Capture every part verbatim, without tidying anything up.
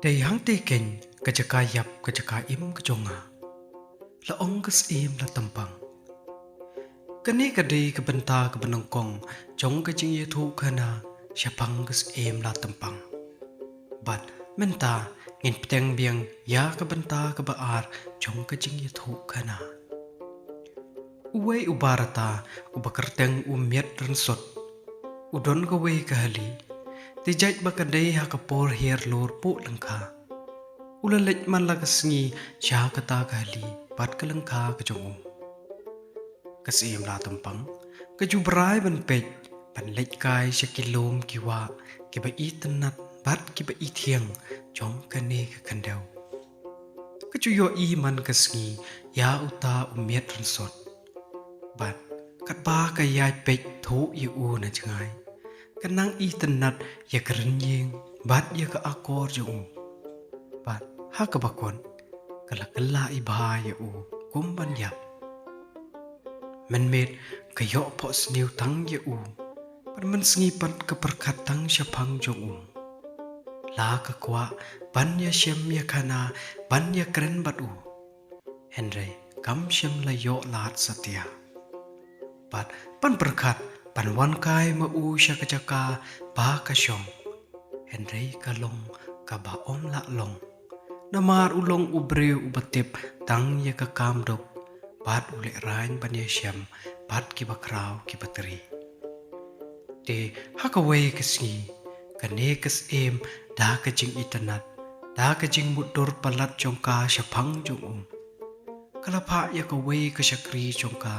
Hangtei keiñ ka jaka ïap, ka jaka im ka jong nga, la ong ka Syiem Latempang. Kane ka dei ka bynta kaba nyngkong jong ka jingïathuhkhana shaphang ka Syiem Latempang. Bad mynta ngin bteng biang ïa ka bynta kaba ar jong ka jingïathuhkhana. Uwei u barata uba kyrteng u Miat Rynsot u don kawei ka hali. Te jait ba ka dei ha ka por hiar lur puh lyngkha, u la leit man la ka sngi sha kata ka hali bad ka lyngkha ka jong u. Ka Syiem Latempang ka ju brai ban peit, ban leit kai sha ki lum ki wah kiba itynnat bad kiba ithiang jong kane ka khyndew. Ka ju ïohi man ka sngi ïa uta u Miat Rynsot. Bad katba ka ïaid peit thuh ïa u na jngai, ka nang itynnat ïa ka rynïeng bad ïa ka akor jong u. Bad ha kaba kut ka la kylla i bha ïa u kum ban ïap. Mynmiet ka ïoh phohsniew tang ïa u, bad mynsngi pat ka pyrkhat tang shaphang jong u. La ka kwah ban ïashem ïakhana, ban ïakren bad u. Hynrei kam shym la ïoh lad satia. Bad ban pyrkhat ban wan kai ma u sha ka jaka ba ka shong, hynrei ka long kaba ym lah long. Namar u long u briew uba tip tang ïa ka kam duk, bad u lehraiñ ban ïashem bad kiba khraw kiba tri. Te ha kawei ka sngi, kane ka syiem da ka jingitynnat, da ka jingmutdur palat jong ka shaphang jong u, ka la phah ïa kawei ka shakri jong ka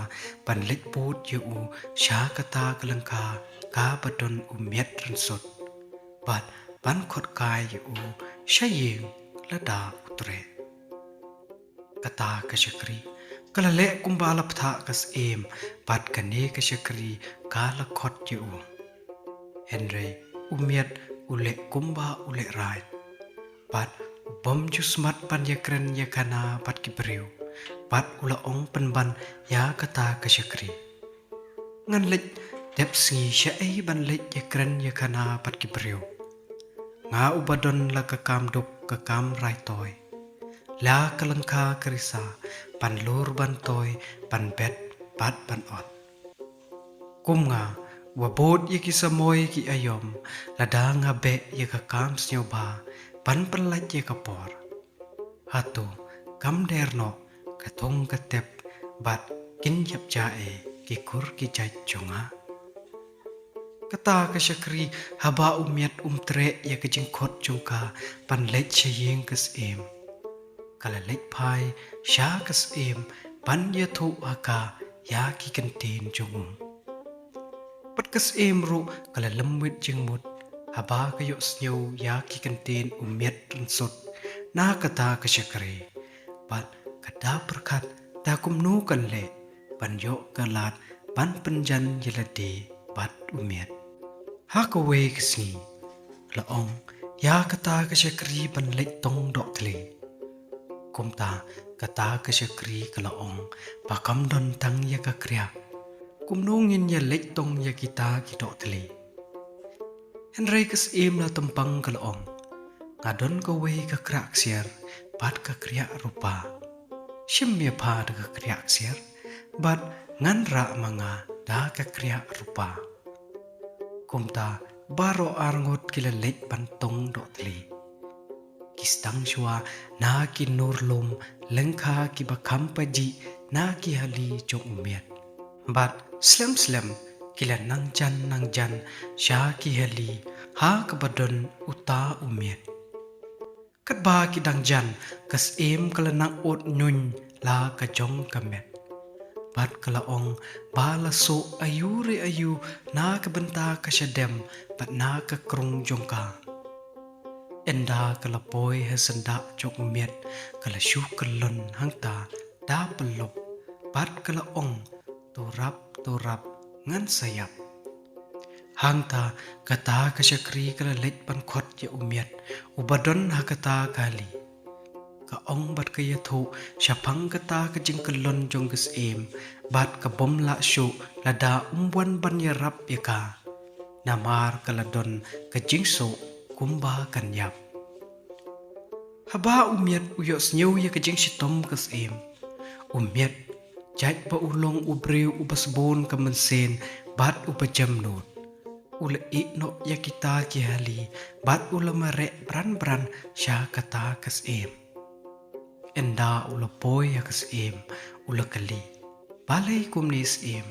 ban leit bud ïa u sha kata ka lyngkha kaba don u Miat Rynsot, bad ban khot kai ïa u sha ïing lada u treh. Kata ka shakri ka la leh kumba la bthah ka syiem, bad kane ka shakri ka la khot ïa u. Hynrei u Miat u leh kumba u lehraiñ, bad u bym ju smat ban ïakren ïakhana bad ki briew, bad u la ong pynban ïa kata ka shakri: Ngan leit tep sngi shaei ban leit ïakren ïakhana bad ki briew, nga uba don la ka kam duk ka kam rai toi, la ka lyngkha ka risa ban lur ban toi, ban bet bad ban ot. Kum nga uba bud ïa ki samoi ki aïom, lada nga beh ïa ka kam sngewbha ban pynlait ïa ka por, hato kam der noh ka thong ka tep bad kin ïap ja ei ki kur ki jait jong nga? Kata ka shakri, haba u Miat um treh ïa ka jingkhot jong ka ban leit sha ïing ka syiem, ka la leit phai sha ka syiem ban ïathuh ha ka ïa ki kyntien jong u. Bad ka syiem ruh ka la lymwit jingmut haba ka ïohsngew ïa ki kyntien u Miat Rynsot na kata ka shakri, bad ka da pyrkhat da kumno kan leh ban ïoh ka lad ban pynjan ïa lade bad u Miat. Ha kawei ka sngi la ong ïa kata ka shakri ban leit tong doh thli. Kumta kata ka shakri ka la ong ba kam don tang ïa ka kriah, kumno ngin ïa leit tong ïa kita ki doh thli? Hynrei ka Syiem Latempang ka la ong: Nga don kawei ka kriah ksiar bad ka kriah rupa. Shim ïa pha da ka kriah ksiar, bad ngan rah ma nga da ka kriah rupa. Kumta baroh arngut ki la leit ban tong doh thli. Ki sdang shuwa na ki nur lum lyngkha kiba kham pajih na ki hali jong u Miat. Bad slem slem ki la nang jan nang jan sha ki hali ha kaba don uta u Miat. Katba ki dang jan, ka syiem ka la nang ud ñiuñ la ka jong ka met, bad ka la ong ba la suh aïu re aïu na ka bynta ka shadem bad na ka krung jong ka. Ynda ka la poi ha syndah jong u Miat, ka la shu kyllon hangta da pyllup, bad ka la ong: To rap, to rap, ngan sa ïap. Hangta kata ka shakri ka la leit ban khot ïa u Miat uba don ha kata ka hali. Ka ong bad ka ïathuh shaphang kata ka jingkyllon jong ka syiem, bad ka bym lah shuh lada um wan ban ïarap ïa ka, namar ka la don ka jingsuh kumba kan ïap. Haba u Miat u ïohsngew ïa ka jingshitom ka Syiem, u Miat, jait ba u long u briew uba sbun ka mynsiem bad uba jemnud, u la ïeh noh ïa kita ki hali bad u la mareh bran bran sha kata ka Syiem. Ynda u la poi ha ka Syiem, u la kylli, "Balei kumne Syiem?"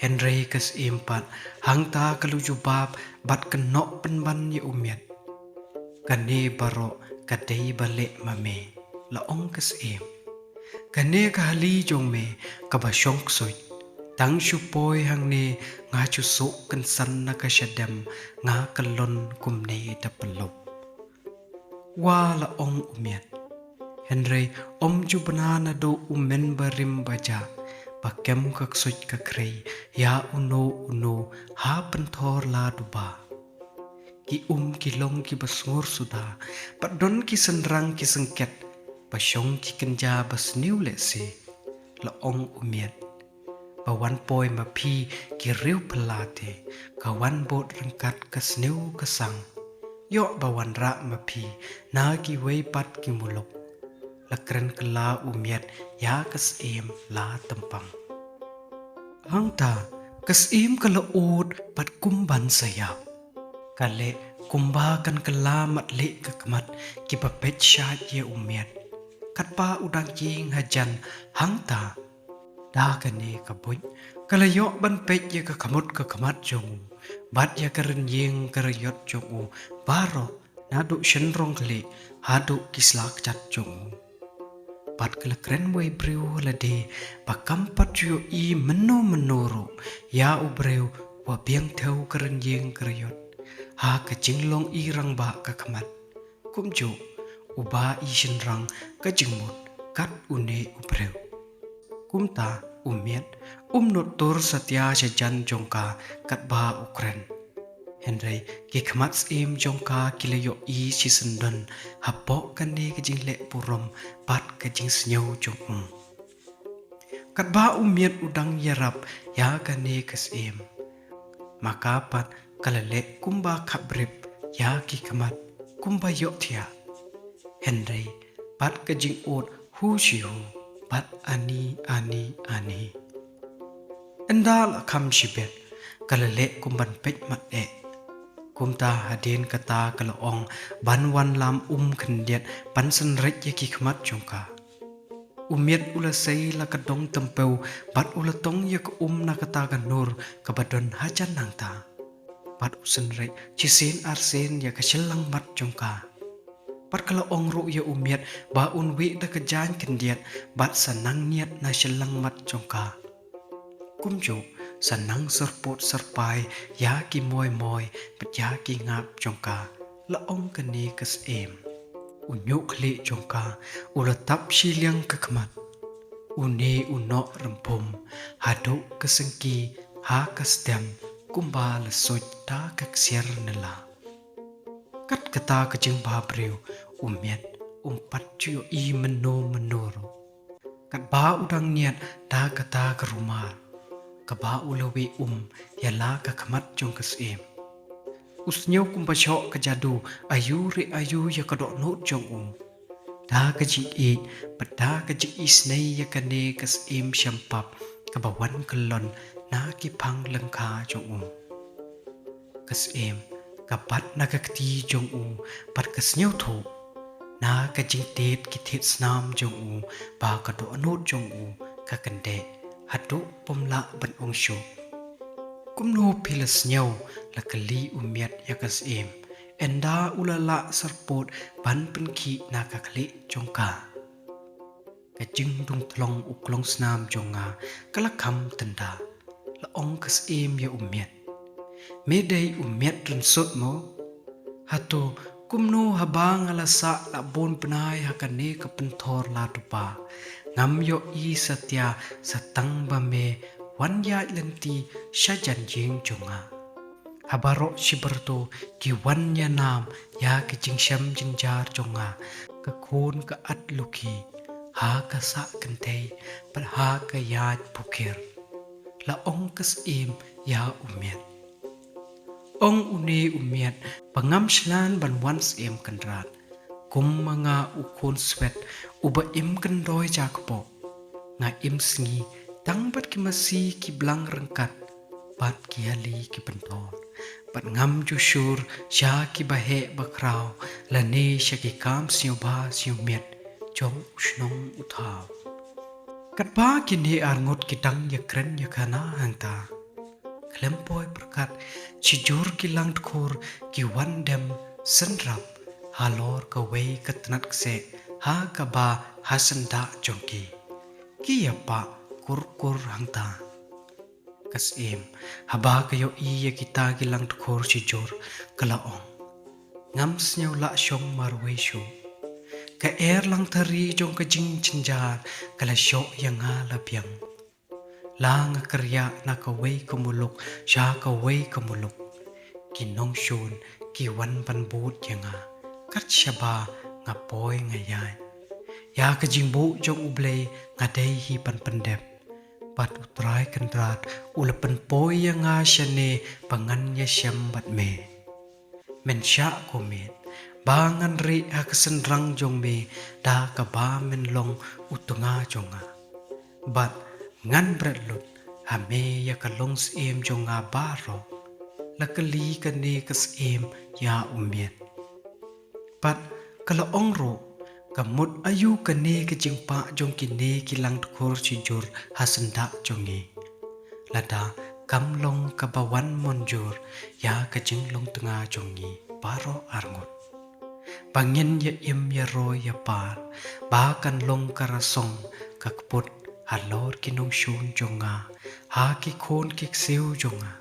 Hynrei ka Syiem pat hangta ka la jubab bad kynnoh pynban ïa u Miat. "Kane baroh ka dei ba leh ma me," la ong ka Syiem. "Kane ka hali jong me kaba shong ksuid. Tang shu poi hangne nga shu suk kynsan na ka shadem, nga kyllon kumne da pyllup." "Wa," la ong u Miat. Hynrei ym ju bna naduh u mynbarim bajah ba kem ka ksuid ka khrei ïa uno uno ha pynthor la duba. Ki um ki long kiba sngur suda, bad don ki synrang ki syngket ba shong ki kynja ba sniew lehse, la ong u Miat. "Ba wan poi ma phi ki riew phylla te, ka wan bud ryngkat ka sniew ka sang. Ïoh ba wan rah ma phi na kiwei pat ki muluk." La kren kylla u Miat ïa ka Syiem la tympang. Hangta ka Syiem ka la ud bad kumban sa ïap. Ka leh kumba kan kylla matlieh ka khmat kiba peit shait ïa u Miat. Katba u dang ïeng hajan hangta, da kane ka buit ka la ïoh ban peit ïa ka khmut ka khmat jong u bad ïa ka rynïeng ka rynïot jong u baroh, naduh shynrong khlieh haduh ki sla kjat jong u. Bad ka la kren wei briew ha lade ba kam pat ju ïohi mynno mynno ruh ïa u briew uba biang thew ka rynïeng ka rynïot ha ka jinglong i rangbah ka khmat. Kumjuh uba i shynrang ka jingmut kat une u briew. Kumta u Miat um nud tur satia shajan jong ka katba u kren. Hynrei ki khmat Syiem jong ka ki la ïohi shisyndon hapoh kane ka jingleh burom bad ka jingsngew jong u. Katba u Miat u dang ïarap ïa kane ka Syiem, ma ka pat ka la leh kumba khapbrip ïa ki khmat kumba ïohthiah. Hynrei bad ka jingud hu shi hu bad ani ani ani. Ynda la kham shibit ka la leh kumban peit mat eh. Kumta hadien kata ka la ong ban wan lam um khyndiat ban synreit ïa ki khmat jong ka. U Miat u la sei la ka dong tympew bad u la tong ïa ka um na kata ka nur kaba don hajan hangta. Bad u synreit shisien arsien ïa ka shyllangmat jong ka. Bad ka la ong ruh ïa u Miat ba un wieh da ka jaiñ khyndiat bad sa nang niat na shyllangmat jong ka. Kumjuh sa nang syrpud syrpai ïa ki moi moi bad ïa ki ngap jong ka, la ong kane ka Syiem. U ñiuhkhlieh jong ka u la tap shiliang ka khmat. Une u noh rymphum haduh ka syngki ha ka stem kumba la suid da ka ksiar nylla. Kat kata ka jingbhabriew u Miat um pat ju ïohi mynno mynno ruh. Katba u dang niat da kata ka rumar kaba u la wieh um ïa la ka khmat jong ka Syiem, u sngew kumba shoh ka jadu aïu re aïu ïa ka dohnud jong u. Da ka jingïeit bad da ka jingisynei ïa kane ka Syiem shempap kaba wan kyllon na ki phang lyngkha jong u. Ka Syiem ka bat na ka kti jong u bad ka sngewthuh na ka jingtied ki thied snam jong u ba ka dohnud jong u ka kyndeh haduh bym lah ban ong shuh. Kumno phi la sngew, la kylli u Miat ïa ka Syiem ynda u la lah syrpud ban pynkhih na ka khlieh jong ka. Ka jingdung thlong u klong snam jong nga ka la kham tynda, la ong ka Syiem ïa u Miat. Me dei u Miat rynsut mo? Hato kumno haba nga la sah la bun bnai ha kane ka pynthor la duba, ngam ïohi satia sa tang ba me wan ïaid lynti sha jan ïing jong nga. Ha baroh shi byrto ki wan ïa nam ïa ka jingshem jynjar jong nga, ka khun ka at luki, ha ka sah kynthei bad ha ka ïaid pukir, la ong ka Syiem ïa u Miat. Ong une u Miat ba ngam shlan ban wan Syiem Kynrad. Kum ma nga u khun swet uba im kyndoi ja kpoh, nga im sngi tang bad ki masi ki blang ryngkat bad ki hali ki pyndor, bad ngam ju shur sha ki baheh bakhraw lane sha ki kam sngewbha sngewmiat jong u shnong u thaw. Katba kine arngut ki dang ïakren ïakhana hangta, khlem poi pyrkhat shijur ki langdkhur ki wan dem synrap halor kawei ka tnat kseh ha kaba ha syndah jong ki. Ki ïapah kur kur hangta. Ka Syiem, haba ka ïohi ïa kita ki langdkhur shijur, ka la ong, ngam sngew lah shong marwei shuh. Ka er langthari jong ka jingjynjar ka la shoh ïa nga la biang. La nga kyrïah na kawei ka muluk sha kawei ka muluk, ki nongshun ki wan ban bud ïa nga kat shaba nga poi nga ïaid. Ïa ka jingbuh jong U Blei nga dei hi ban pyndep. Bad U Trai Kynrad u la pynpoi ïa nga shane ba ngan ïashem bad me. Men shah kumne ba ngan rieh ha ka synrang jong me da kaba men long u tnga jong nga. Bad ngan bret lut ha me ïa ka longsyiem jong nga baroh. La kylli kane ka syiem ïa u miet. Bad ka la ong ruh, ka mut aïu kane ka jingpah jong kine ki langdkhur shijur ha syndah jong ngi, lada kam long kaba wan mynjur ïa ka jinglong tnga jong ngi baroh arngut. Ba ngin ïa im ïa roi ïa par, ba kan long ka rasong ka kput halor ki nongshun jong nga ha ki khun ki ksiew jong nga.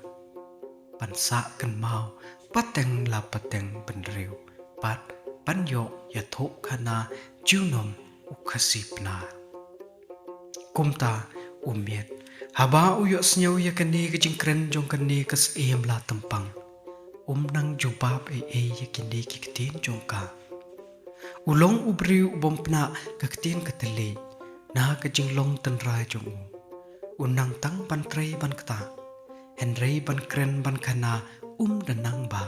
Ban sah kynmaw pateng la pateng bynriew bad ban ïoh ïathuh khana junom u Khasi Pnar. Kumta u miet, haba u ïohsngew ïa kane ka jingkren jong kane ka syiem la tympang, um nang jubab ei ei ïa kine ki ktien jong ka. U long u briew u bym pynah ka ktien ka thylliej na ka jinglong tynrai jong u. U nang tang ban trei ban ktah, hynrei ban kren ban khana um da nang bha.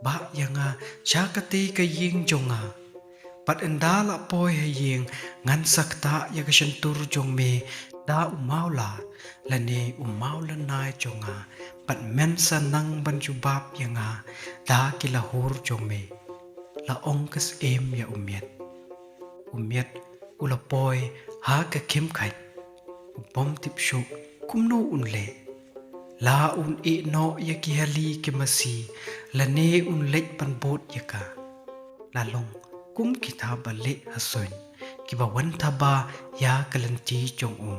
Bah ïa nga sha katei ka ïing jong nga. Bad ynda la poi ha ïing, ngan sa ktah ïa ka shyntur jong me da u mawla lane u mawlynnai jong nga, bad men sa nang ban jubab ïa nga da ki lahur jong me. La ong ka syiem ïa u miet. U miet u la poi ha ka khim khaid. U bym tip shuh kumno un leh. La un ïeh noh ïa ki hali ki masi lane un leit ban bud ïa ka. La long kum kita ba leh ha suiñ kiba wan thaba ïa ka lynti jong u.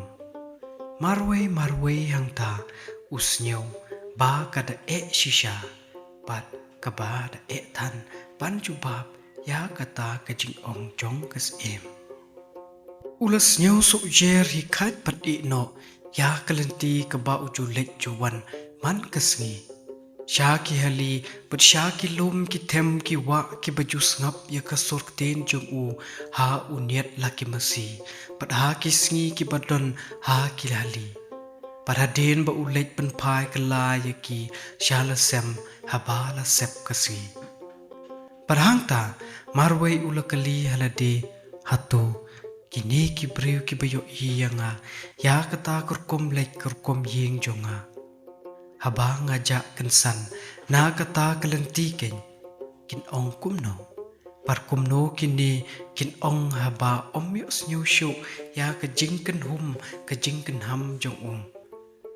Marwei marwei hangta u sngew ba ka da eh shisha bad kaba da eh than ban jubab ïa kata ka jingong jong ka syiem. U la sngew sukjer hi khat bad ïeh noh ïa ka lynti kaba u ju leit ju wan man ka sngi. Sha ki hali bad sha ki lum ki them ki wah kiba ju sngap ïa ka sur ktien jong u ha u niat la ki masi bad ha ki sngi kiba don ha ki hali. Bad hadien ba u leit pynphai kylla ïa ki sha la sem haba la sep ka sngi. Bad hangta marwei u la kylli ha lade, hato kine ki briew kiba ïohi ïa nga ïa kata ka rukom leit ka rukom ïeng jong nga, haba nga jah kynsan na kata ka lynti keiñ, kin ong kumno? Bad kumno kine kin ong haba ym ïohsngew shuh ïa ka jingkynhum ka jingkynham jong u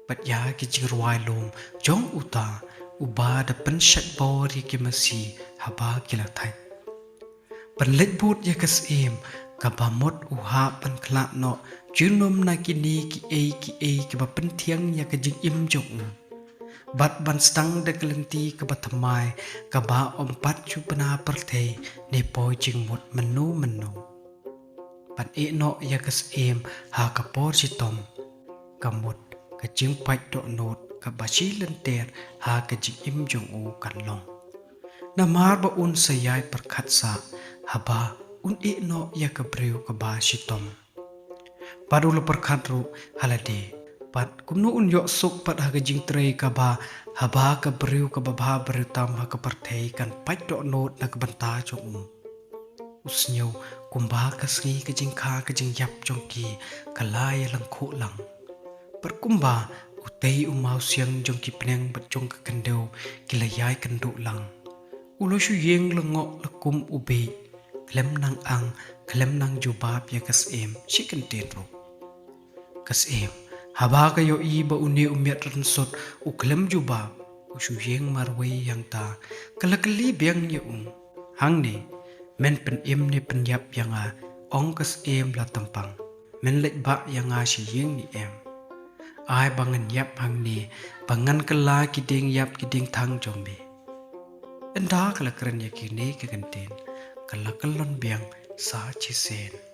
bad ïa ki jingrwai lum jong uta uba da pynshait bor ïa ki masi haba ki la thait. Ban leit bud ïa ka syiem kaba mut u hap ban khlad noh junom na kine kiei kiei kiba pynthiang ïa ka jingim jong u. Bad ban sdang da ka lynti kaba thymmai kaba ym pat ju bna pyrthei ne poi jingmut mynno mynno. Ban ïeh noh ïa ka syiem ha ka por shitom ka mut ka jingpait dohnud kaba shi lynter ha ka jingim jong u kan long. Namar ba un sa ïai pyrkhat sah haba un ïeh noh ïa ka briew kaba shitom. Bad u la pyrkhat ruh ha lade, bad kumno un ïoh suk pat ha ka jingtrei kaba haba ka briew kaba bha briew tam ha ka pyrthei kan pait dohnud na ka bynta jong u. U sngew kumba ka sngi ka jingkha ka jingïap jong ki ka la ïalyngkhuh lang. Bad kumba utei u mawsiang jong ki pneng bad jong ka khyndew ki la ïai kynduh lang. U la shu ïeng lyngngoh la kum u bieit, khlem nang ang, khlem nang jubab ïa ka Syiem shi kyntien ruh. Ka Syiem, haba ka ïohi ba une u miat rynsut u khlem jubab, u shu ïeng marwei ïa kata, ka la kylli biang ïa u. Hangne, men pynim ne pynïap ïa nga, ong ka Syiem la tympang. Men leit bah ïa nga sha ïing ne em? Ai ba ngan ïap hangne, ba ngan kylla ki dieng ïap ki dieng thang jong me. Ynda ka la kren ïa kine ki kyntien, ka la kyllon biang sa shisien.